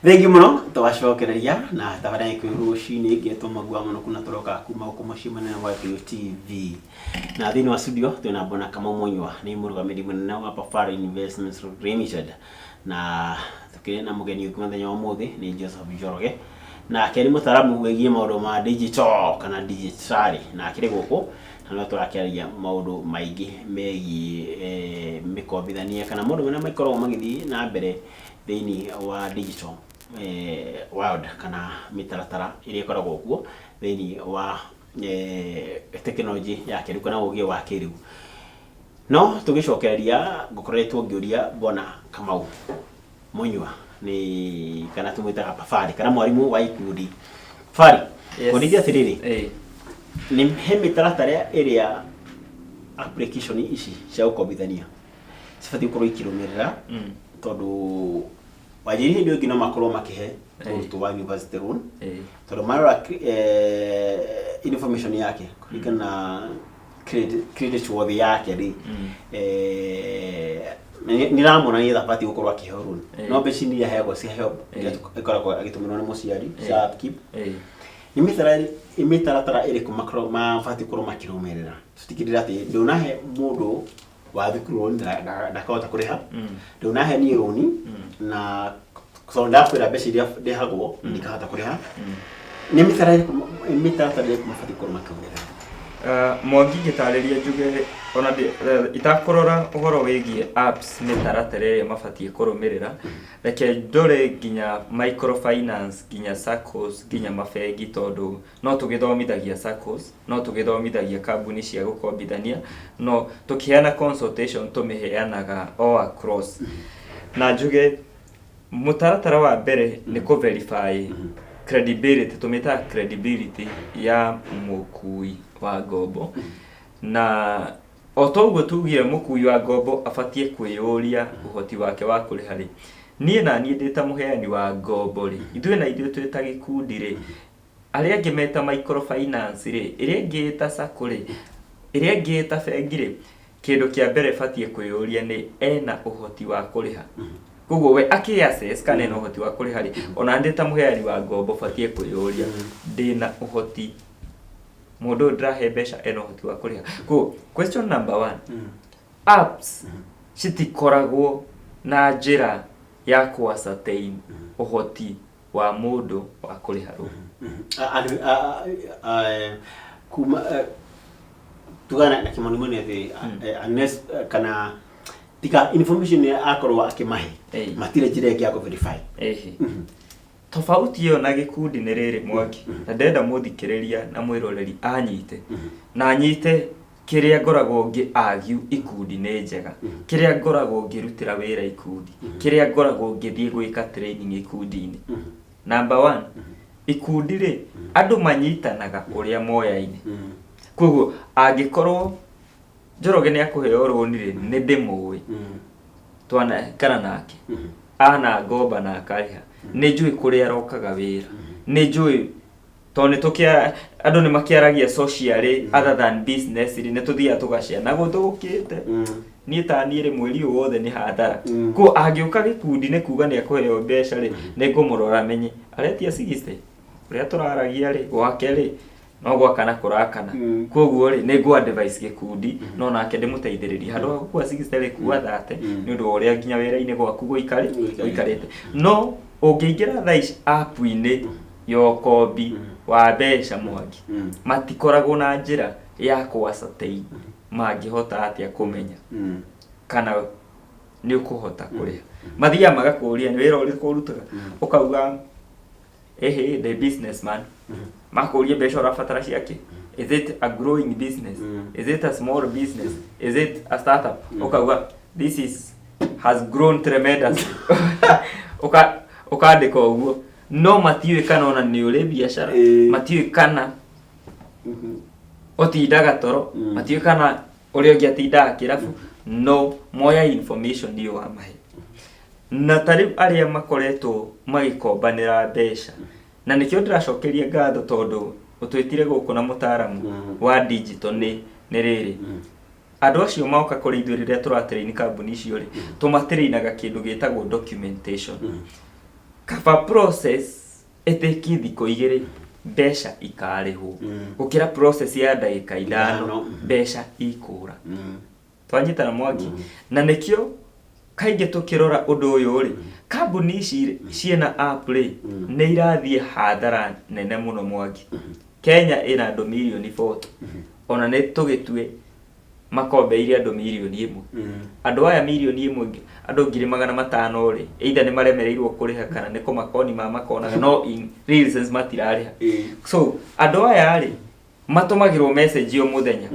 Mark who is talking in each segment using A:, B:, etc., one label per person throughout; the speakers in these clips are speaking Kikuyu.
A: Thengi mũno twacokereria na tabarĩra ĩkũyũ rũcinĩ ngetwo Magua mũno kuna tũroka kuma gũkũ mũciĩ mũnene wa Gĩkũyũ TV. Na thĩinĩ wa studio twĩna Bwana Kamau Mũnyua, nĩ mũrũgamĩrĩri mũnene wa Pafari Investments Limited. Na tũkĩrĩ na mũgeni ũngĩ mũthenya wa ũmũthĩ nĩ Joseph Njoroge. Nake nĩ mũtaaramu wĩgiĩ maũndũ ma digital kana digitali na akĩrĩ gũkũ na no tũrakĩaria maũndũ maingĩ megiĩ mĩkombithania kana maũndũ marĩa makoragwo magĩthiĩ na mbere thĩinĩ wa digital world kana mĩtaratara ĩrĩa ĩkoragwo kuo thĩinĩ wa tekinoronjĩ ya kĩrĩu kana ũgĩ wa kĩrĩu. No tũgĩcokereria ngũkoretwo ngĩũria Bwana Kamau Mũnyua nĩ kana tũmwĩtaga Pafari kana mwarimũ wa ikundi. Pafari,
B: Yes.
A: kũrithia atĩrĩrĩ, nĩ he mĩtaratara ĩrĩa application ici cia gũkombithania cibatiĩ gũkorwo ikĩrũmĩrĩra tondũ wanjĩrĩ hĩndĩ ĩyo ĩngĩ no makorwo makĩhe mũrutwo wa university loan tondũ marora information yake kũringana na credit worth yake rĩ, nĩ ramuonania thabati gũkorwo akĩheo loan, no mbeca iria aheagwo ciaheo ĩkoragwo agĩtũmĩrwo nĩ mũciari cia upkeep. Nĩ mĩtaratara ĩrĩkũ makoragwo mabatiĩ gũkorwo makĩrũmĩrĩra tũtigĩrĩre atĩ ndũnahe mũndũ wa thukuru loan ndakahota kũrĩha, ndũnahe niĩ loan na tondũ ndakwĩra mbeca iria ndĩhagwo ndikahota kũrĩha? Nĩ mĩtaratara ĩrĩkũ mabatiĩ gũkorwo makĩrũmĩrĩra?
B: Mwangi, ngĩtarĩria njuge ona itakũrora ũhoro wĩgiĩ apps, mĩtaratara ĩrĩa mabatiĩ kũrũmĩrĩra, reke ndore nginya microfinance, nginya SACCOs, nginya mabengi, tondũ no tũgĩthomithagia SACCOs, no tũgĩthomithagia kambuni cia gũkombithania, no tũkĩheana consultation tũmĩheanaga all across. Na njuge mũtaratara wa mbere nĩ kũ verify credibility, tũmĩtaga credibility ya mũkui wa ngombo. Na o toguo tugire mũkui wa ngombo abatiĩ kwĩyũria ũhoti wake wa kũrĩha rĩ, niĩ na niĩ ndĩ ta mũheani wa ngombo rĩ, ithuĩ na ithuĩ twĩ ta gĩkundi rĩ, arĩa angĩ meta microfinance rĩ, ĩrĩa ĩngĩ ĩta SACCO rĩ, ĩrĩa ĩngĩ ĩta bengi rĩ, kĩndũ kĩa mbere batiĩ kwĩyũria nĩ ena ũhoti wa kũrĩha. Koguo we akĩ assess kana ena ũhoti wa kũrĩha rĩ, ona ndĩ ta mũheani wa ngombo batiĩ kwĩyũria ndĩna ũhoti, mũndũ ũyũ ndĩrahe mbeca ena ũhoti wa kũrĩha. Koguo question number one, apps citikoragwo na njĩra ya kũ ascertain ũhoti wa mũndũ wa kũrĩha rũni.
A: Kuma tugana na kĩmonimoni atĩ unless kana tiga information ĩrĩa akorwo akĩmahe, matirĩ njĩra ĩngĩ ya kũ verify.
B: Ĩhĩ. Tofauti ĩyo na gĩkundi nĩ rĩrĩ, Mwangi, na ndĩrenda mũthikĩrĩria na mwĩroreri anyite na anyite kĩrĩa ngoragwo ngĩ argue ikundi nĩ njega, kĩrĩa ngoragwo ngĩrutĩra wĩra ikundi, kĩrĩa ngoragwo ngĩthiĩ gwĩka training ikundi-inĩ. Number one, ikundi rĩ, andũ manyitanaga ũrĩa moyaine. Koguo angĩkorwo Njoroge nĩ akũheo rũni rĩ, nĩ ndĩmũĩ, twanaikara nake, ana ngomba na akarĩha, nĩ njũĩ kũrĩa arokaga wĩra, nĩ njũĩ tondũ nĩ tũkĩa andũ nĩ makĩaragia socially other than business rĩ, nĩ tũthiaga tũgacea na gũthũkĩte. Niĩ ta niĩ rĩ, mweri ũyũ wothe nĩ hathara. Koguo angĩũka gĩkundi nĩ kuga nĩ akũheo mbeca rĩ, nĩ ngũmũrora menye aretia 60, ũrĩa tũraragia rĩ, gwake rĩ, no gwakana kũrakana. Koguo rĩ, nĩ ngũ advise gĩkundi no nake ndĩmũteithĩrĩrie, handũ ha gũkua 60 rĩ, kua 30, nĩ ũndũ wa ũrĩa nginya wĩra-inĩ gwaku
A: gũikarĩte.
B: Gũikarĩte. No ũngĩingĩra thaa ici app-inĩ ya ũkombi wa mbeca, Mwangi, matikoragwo na njĩra ya kũ ascertain mangĩhota atĩa kũmenya kana nĩ ũkũhota kũrĩha. Mathiaga magakũria nĩ wĩra ũrĩkũ ũrutaga, ũkauga ĩhĩ, ndĩ businessman. Makũria mbeca ũrabatara ciake, is it a growing business, is it a small business, is it a startup? Ũkauga this is has grown tremendously. Ũkandĩka ũguo, no matiũĩ kana ona nĩ ũrĩ biacara, matiũĩ kana ũtindaga toro, matiũĩ kana ũrĩa ũngĩ atindaga kĩrabu, no moya information ĩyo wamahe. Na ta rĩu arĩa makoretwo magĩkombanĩra mbeca, na nĩkĩo ndĩracokeria ngatho tondũ ũtwĩtire gũkũ na mũtaaramu wa digital, nĩ rĩrĩ, andũ acio moka kũrĩ ithuĩ rĩrĩa tũratrain kambuni icio rĩ, tũmatrainaga kĩndũ gĩtagwo documentation. Kaba process ĩtĩki thikũ 2 mbeca ikarĩhwo, gũkĩra process ya ndagĩka 5
A: 5,
B: mbeca ikũra. Twanyitana, Mwangi? Na nĩkĩo kaingĩ tũkĩrora ũndũ ũyũ rĩ, kambuni ici rĩ, ciĩna app rĩ, nĩ irathiĩ hathara nene mũno, Mwangi. Kenya ĩna andũ mirioni 40, ona nĩ tũgĩtue makombeire andũ 1 mirioni. Andũ aya 1 mirioni, andũ 500,000 rĩ, either nĩ maremereirwo kũrĩha kana nĩ kũmakoni ma makonaga, no in real sense matirarĩha. So andũ aya rĩ, matũmagĩrwo message o mũthenya,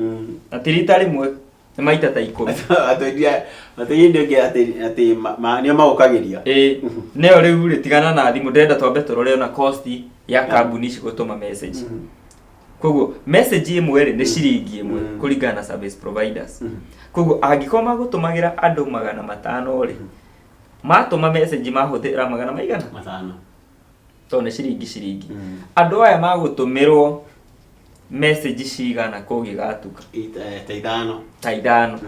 B: na ti rita rĩmwe, nĩ maita ta 10.
A: Atwendia atwendia ũngĩ atĩ nĩo magũkagĩria.
B: Ĩĩ, nĩyo rĩu rĩ, tigana na thimũ, ndĩrenda twambe tũrore ona cost ya kambuni ici gũtũma message. Koguo message ĩmwe rĩ, nĩ ciringi 1 kũringana na service providers. Koguo angĩkorwo magũtũmagĩra andũ 500 rĩ, matũma message mahũthĩra magana maigana?
A: 5.
B: Tondũ nĩ ciringi ciringi. Andũ aya magũtũmĩrwo message cigana kũngĩgatuka?
A: Ta 5.
B: Ta 5.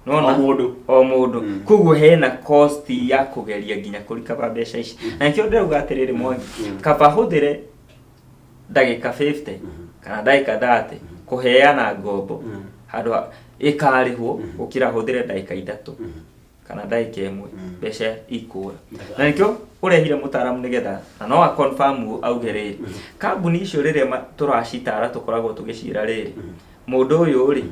B: Nona?
A: O mũndũ.
B: O mũndũ. Koguo hena cost ya kũgeria nginya kũrikaba mbeca ici, na nĩkĩo ndĩrauga atĩrĩrĩ, Mwangi, kaba hũthĩre ndagĩka 50 kana ndagĩka 30 kũheana ngombo handũ ha ĩkarĩhwo, gũkĩra hũthĩre ndagĩka 3 kana ndagĩka 1 mbeca ikũra. Na nĩkĩo ũrehire mũtaaramu nĩgetha na no a-confirm auge rĩrĩ, kambuni icio rĩrĩa tũracitara tũkoragwo tũgĩciĩra rĩrĩ, mũndũ ũyũ rĩ,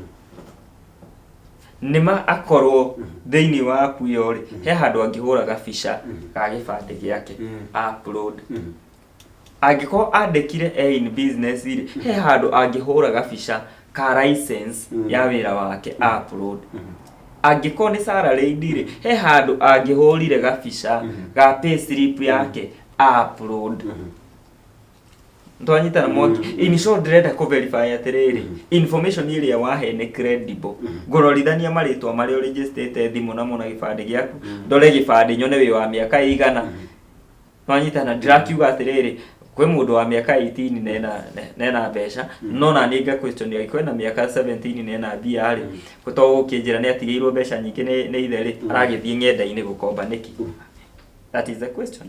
B: nĩma akorwo thĩinĩ wa app ĩyo rĩ, he handũ angĩhũra gabica ga gĩbandĩ gĩake upload. Angĩkorwo andĩkire e in business rĩ, he handũ angĩhũra gabica ka license ya wĩra wake upload. Angĩkorwo nĩ salaried rĩ, he handũ angĩhũrire gabica ga payslip yake upload. Twanyitana, Mwangi? In short, ndĩrenda kũ verify atĩrĩrĩ, information ĩrĩa wahe nĩ credible. Ngũrorithania marĩtwa marĩa ũregistrĩte thimũ namo na gĩbandĩ gĩaku, ndore gĩbandĩ nyone wĩ wa mĩaka ĩigana. Twanyitana? Ndĩrakiuga atĩrĩrĩ, kwĩ mũndũ wa mĩaka 18 nena mbeca, no na niĩ nga question angĩkorwo ena mĩaka 17 nena mbia rĩ, to gũkĩnjĩra nĩ atigĩirwo mbeca nyingĩ nĩ ithe rĩ, aragĩthiĩ ng'enda-inĩ gũkomba nĩkĩ? That is the question.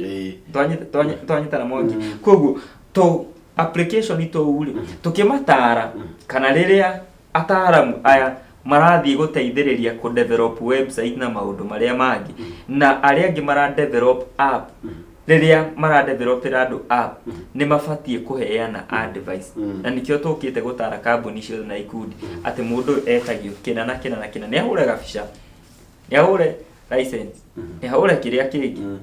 B: Twanyitana, Mwangi? Koguo to application tũu rĩ, tũkĩmatara kana rĩrĩa ataaramu aya marathiĩ gũteithĩrĩria kũ develop website na maũndũ marĩa mangĩ, na arĩa angĩ mara develop app, rĩrĩa mara developera andũ app, nĩ mabatiĩ kũheana advice. Na nĩkĩo tũkĩte gũtara kambuni ciothe na ikundi atĩ mũndũ ũyũ etagio kĩna na kĩna na kĩna, nĩ ahũre gabica, nĩ ahũre license, nĩ ahũre kĩrĩa kĩngĩ,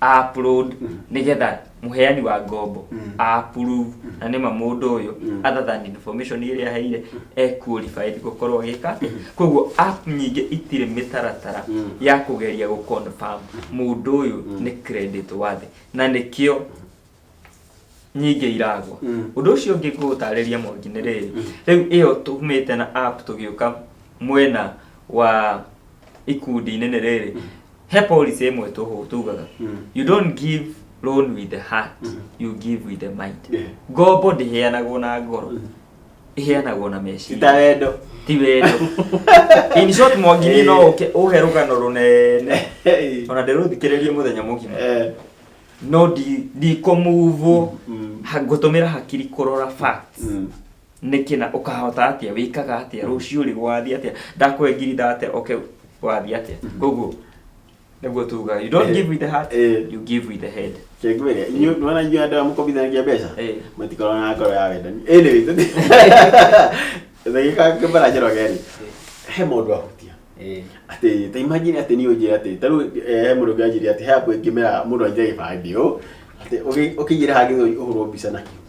B: upload, nĩgetha mũheani wa ngombo approve na nĩma mũndũ ũyũ, other than information ĩrĩa aheire, e qualified gũkorwo agĩka atĩa. Koguo app nyingĩ itirĩ mĩtaratara ya kũgeria gũ confirm mũndũ ũyũ nĩ credit worthy, na nĩkĩo nyingĩ iragwa. Ũndũ ũcio ũngĩ ngũgũtarĩria, Mwangi, nĩ rĩrĩ, rĩu ĩyo tumĩte na app tũgĩũka mwena wa ikundi-inĩ, nĩ rĩrĩ, he policy ĩmwe tugaga, you don't give loan with the heart, you give with the mind. Ngombo ndĩheanagwo na ngoro, ĩheanagwo na meciria.
A: Ti ta wendo.
B: Ti wendo. In short, Mwangi, niĩ no ũke ũhe rũgano rũnene, ona ndĩrũthikĩrĩrie mũthenya mũgima, no ndikũmuvwo. Ngũtũmĩra hakiri kũrora facts. Nĩkĩ na ũkahota atĩa, wĩkaga atĩa, rũciũ rĩ gwathiĩ atĩa, ndakũhe ngiri thate, oke gwathiĩ atĩa? Koguo nĩguo tugaga, you don't give with the heart, you give with the head.
A: Kĩngwĩre inyuĩ nĩwona inyuĩ andũ arĩa mũkombithanagia mbeca matikoragwo na ngoro ya wendani. Anyway, ndagĩka kĩmbara Njoroge rĩ, he maũndũ ahutia atĩ ta imagine atĩ niĩ ũnjĩre atĩ ta rĩu he mũndũ ũngĩ anjĩrire atĩ he app ĩngĩmera mũndũ anjĩre gĩbandĩ ũ atĩ ũkĩingĩra hangĩ ũhũrwo mbica nakĩo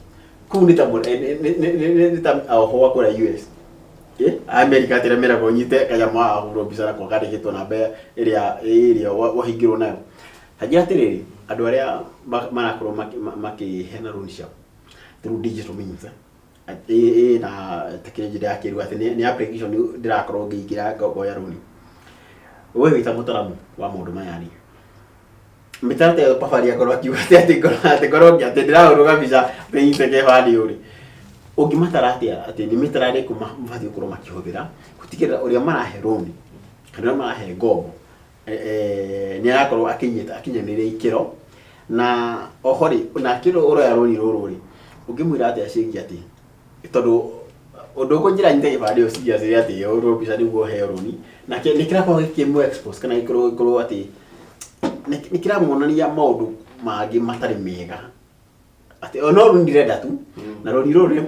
A: kũu nĩ ta nĩ ta oho wa kũrĩa US, America, atĩ arĩa meragwo ũnyite kanyamũ haha ũhũrwo mbica nako kandĩkĩtwo namba ĩrĩa wahingĩrwo nayo. Tanjĩra atĩrĩrĩ, andũ arĩa marakorwo makĩheana loan ciao through digital means, ĩna tekinoronjĩ ya kĩrĩu, atĩ nĩ application ndĩrakorwo ngĩingĩra ngoya loan, we wĩ ta mũtaramu wa maũndũ maya rĩ, mĩtaratara ĩyo Pafari akorwo akiuga atĩ ngorwo atĩ ndĩrahũrwo kabica atĩ nyite kĩbandĩ ũrĩ, ũngĩmatara atĩa atĩ nĩ mĩtaratara ĩrĩkũ mabatiĩ gũkorwo makĩhũthĩra gũtigĩrĩra ũrĩa marahe loan kana ũrĩa marahe ngombo nĩ arakorwo akinyĩte akinyanĩire ikĩro? Na oho rĩ, nake ũroya rũni rũrũ rĩ, ũngĩmwĩra atĩa ciĩgiĩ atĩ tondũ ũndũ ũkũnjĩra nyite gĩbandĩ ũyũ serious nĩ atĩ ũrwo mbica nĩguo ũheo rũni, nake nĩ kĩrakorwo gĩkĩmũ expose kana gĩkorwo gĩkorwo atĩ nĩ kĩramuonania maũndũ mangĩ matarĩ mega, atĩ o no rũni ndĩrenda tu, na rũni rũrũ nĩ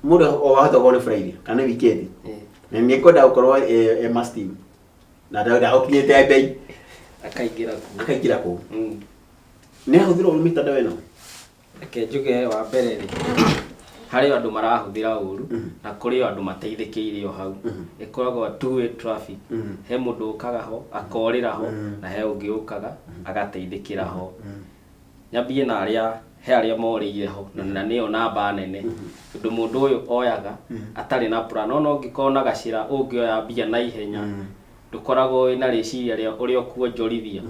A: mũndũ o wahota gũkorwo nĩ Friday kana nĩ weekend, na nĩ ekwenda gũkorwo e mastim na ndagũkinyĩte mbei.
C: Akaingĩra kuo.
A: Akaingĩra kũu. Nĩ ahũthĩra ũru mĩtandao ĩno.
C: Reke njuge, wa mbere rĩ, harĩ andũ marahũthĩra ũru na kũrĩ o andũ mateithĩkĩire o hau. Ĩkoragwo two way traffic. He mũndũ ũkaga ho akorĩra ho, na he ũngĩ ũkaga agateithĩkĩra ho. Nyambie na arĩa, he arĩa morĩire ho na nĩyo namba nene, tondũ mũndũ ũyũ oyaga atarĩ na plan. No ũngĩkorwo na gacĩra ũngĩoya mbia na ihenya, ndũkoragwo wĩna rĩciria rĩa ũrĩa ũkuonjorithia.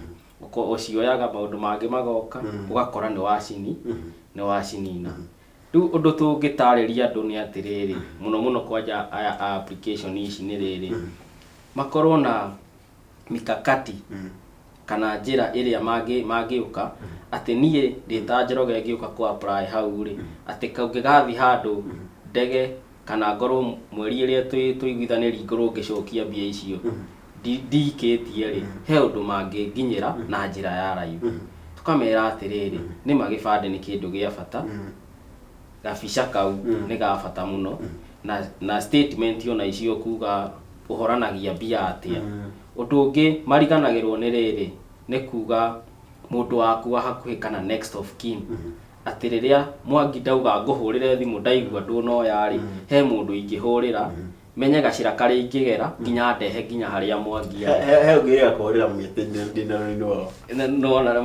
C: Ũcioyaga, maũndũ mangĩ magoka, ũgakora nĩ wacini nĩ wacinina. Rĩu ũndũ tũngĩtarĩria andũ nĩ atĩrĩrĩ, mũno mũno kwanja aya a application ici, nĩ rĩrĩ, makorwo na mikakati kana njĩra ĩrĩa mangĩũka atĩ niĩ ndĩ ta Njoroge ngĩũka kũ apply hau rĩ, atĩ kũngĩgathiĩ handũ ndege kana ngorwo mweri ĩrĩa tũiguithanĩrie ngorwo ngĩcokia mbia icio ndikĩtie rĩ, he ũndũ mangĩnginyĩra na njĩra ya raithi. Tũkamera atĩrĩrĩ, nĩma gĩbandĩ nĩ kĩndũ gĩa bata, gabica kau nĩ ga bata mũno, na statement ona icio kuga ũhoranagia mbia atĩa. Ũndũ ũngĩ mariganagĩrwo nĩ rĩrĩ, nĩ kuga mũndũ waku wa hakuhĩ kana next of kin, atĩ rĩrĩa Mwangi ndauga ngũhũrĩre thimũ ndaigua ndũnoya rĩ, he mũndũ ingĩhũrĩra menye gacĩra karĩa ingĩgera nginya ndehe nginya harĩa Mwangi arĩ.
A: He ũngĩ kũhũrĩra mũmĩte ndĩna rũni rwao.
C: Nona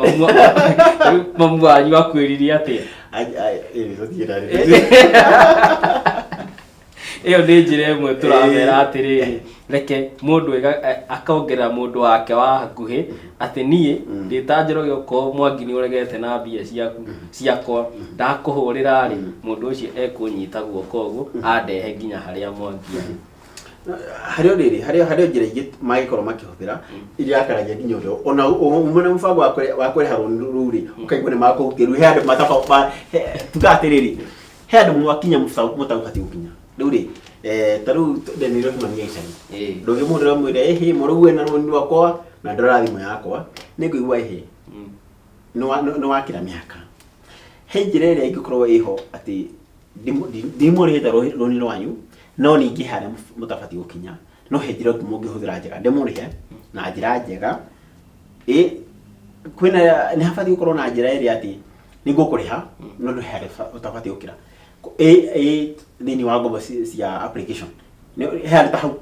C: mamu wanyu akwĩririe atĩa?
A: Ĩĩ, tũthiĩ na
C: Ĩyo nĩ njĩra ĩmwe tũramera atĩrĩrĩ, reke mũndũ akongerera mũndũ wake wa hakuhĩ, atĩ niĩ ndĩ ta Njoroge, okorwo Mwangi nĩ ũregete na mbia ciaku ciakwa, ndakũhũrĩra rĩ, mũndũ ũcio ekũnyita guoko ũguo andehe nginya harĩa Mwangi arĩ.
A: Harĩ o rĩrĩ, harĩ o njĩra ingĩ mangĩkorwo makĩhũthĩra iria akaragia nginya ũrĩa ona uma na mũbango wa kũrĩha rũni rũu rĩ, ũkaigua nĩ makũhutia. Rĩu he andũ tuga atĩrĩrĩ, he andũ mwakinya mũtagũbatiĩ gũkinya rĩu rĩ, ta rĩu ndenĩirwo Kimani gĩa icagi. Ndũngĩ mũndũ ũramwĩra ĩhĩ mũrũu ena rũni rwakwa na ndora thimũ yakwa nĩ ngũigua ĩhĩ nĩ wakĩra mĩhaka. He njĩra ĩrĩa ĩngĩkorwo ĩho atĩ ndimũrĩhĩte rũni rwanyu, no ningĩ harĩa mũtabatiĩ gũkinya, no he njĩra ĩngĩ mũngĩhũthĩra njega ndĩmũrĩhe na njĩra njega. Ĩ kwĩna nĩ habatiĩ gũkorwo na njĩra ĩrĩa atĩ nĩ ngũkũrĩha no ndũhe harĩa ũtabatiĩ gũkĩra ĩ thĩinĩ wa ngombo cia application. He handũ ta hau?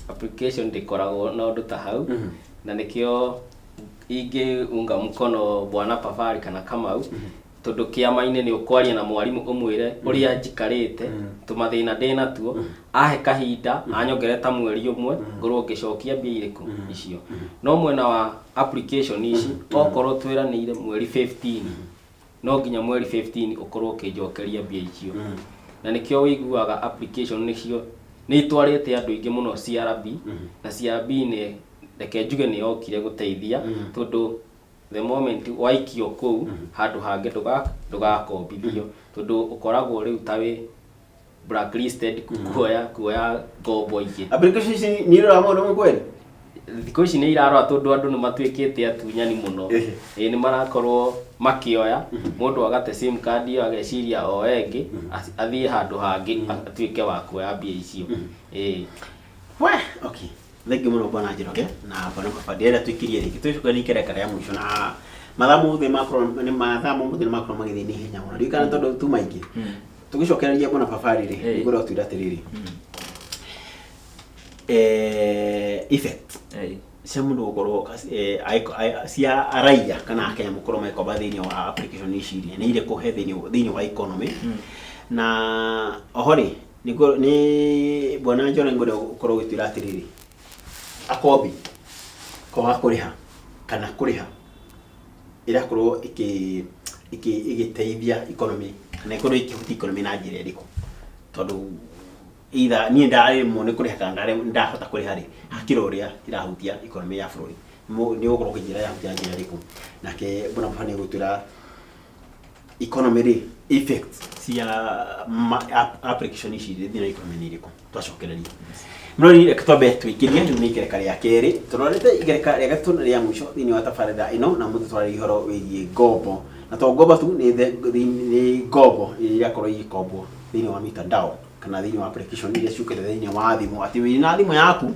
C: Application ndĩkoragwo na ũndũ ta hau, na nĩkĩo ingĩunga mkono bwana Pafari kana Kamau, tondũ kĩama-inĩ nĩ ũkwaria na mwarimũ ũmwĩre ũrĩa njikarĩte, tũmathĩna ndĩnatuo, ahe kahinda anyongere ta mweri ũmwe ngorwo ngĩcokia mbia irĩkũ icio. No mwena wa application ici, okorwo twĩranĩire mweri 15, no nginya mweri 15 ũkorwo ũkĩnjokeria mbia icio. Na nĩkĩo wĩiguaga application nĩcio nĩ itwarĩte andũ aingĩ mũno CRB, na CRB nĩ, reke njuge, nĩ yokire gũteithia, tondũ the moment waikio kũu handũ hangĩ ndũgakombithio, tondũ ũkoragwo rĩu ta wĩ blacklisted kuoya ngombo ingĩ.
A: Application ici nĩ iroraga maũndũ mau kweli?
C: Thikũ ici nĩ irarora, tondũ andũ nĩ matuĩkĩte atunyani mũno. Ĩĩ, nĩ marakorwo makĩoya mũndũ agate sim card ĩyo, ageciria oe ĩngĩ athiĩ handũ hangĩ atuĩke wa kuoya mbia icio, ĩĩ.
A: We, okay. Thank you mũno bwana Njoroge na bwana Baba. Ndĩrenda tũikirie rĩngĩ tũcoke nĩ ikereka rĩa mũico, na mathaa mothe makorwo nĩ mathaa mothe nĩ makorwo magĩthiĩ na ihenya mũno. Ndirikana tondũ tu maingĩ. Tũgĩcokereria bwana Baba rĩ, nĩngwenda ũtwĩre atĩrĩrĩ. Effect cia mũndũ gũkorwo cia raia kana akenya gũkorwo magĩkomba thĩinĩ wa application ici rĩ, nĩ irĩkũ he thĩinĩ wa economy? Na oho rĩ, nĩguo nĩ bwana Njoroge ngwenda gũkorwo ũgĩtwĩra atĩrĩrĩ, akombi kwaga kũrĩha kana kũrĩha ĩrakorwo ĩkĩ ĩkĩ ĩgĩteithia economy kana ĩkorwo ĩkĩhutia economy na njĩra ĩrĩkũ? Tondũ either niĩ ndaremwo nĩ kũrĩha kana ndahota kũrĩha rĩ, hakĩrĩ ũrĩa ĩrahutia economy ya bũrũri. Nĩ ũgũkorwo ũkĩnjĩra yahutia na njĩra ĩrĩkũ. Nake bwana Baba nĩ egũtwĩra economy rĩ, effect cia application ici thĩinĩ wa economy nĩ irĩkũ. Twacokereria mũrori, reke twambe twĩkĩrie. Rĩu nĩ igereka rĩa kerĩ tũrorete, igereka rĩa gatatũ na rĩa mũico thĩinĩ wa tabarĩra ĩno, na mũthĩ twarĩria ũhoro wĩgiĩ ngombo, na to ngombo tu, nĩ ngombo iria irakorwo igĩkombwo thĩinĩ wa mitandao kana thĩinĩ wa application iria ciũkĩte thĩinĩ wa thimũ, atĩ wĩna thimũ yaku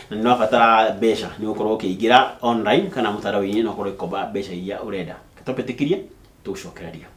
A: na nĩ ũrabatara mbeca, nĩ ũgũkorwo ũkĩingĩra online kana mũtandao-inĩ na ũkorwo ũgĩkomba mbeca iria ũrenda. Twambĩtĩkĩrie tũgũcokereria.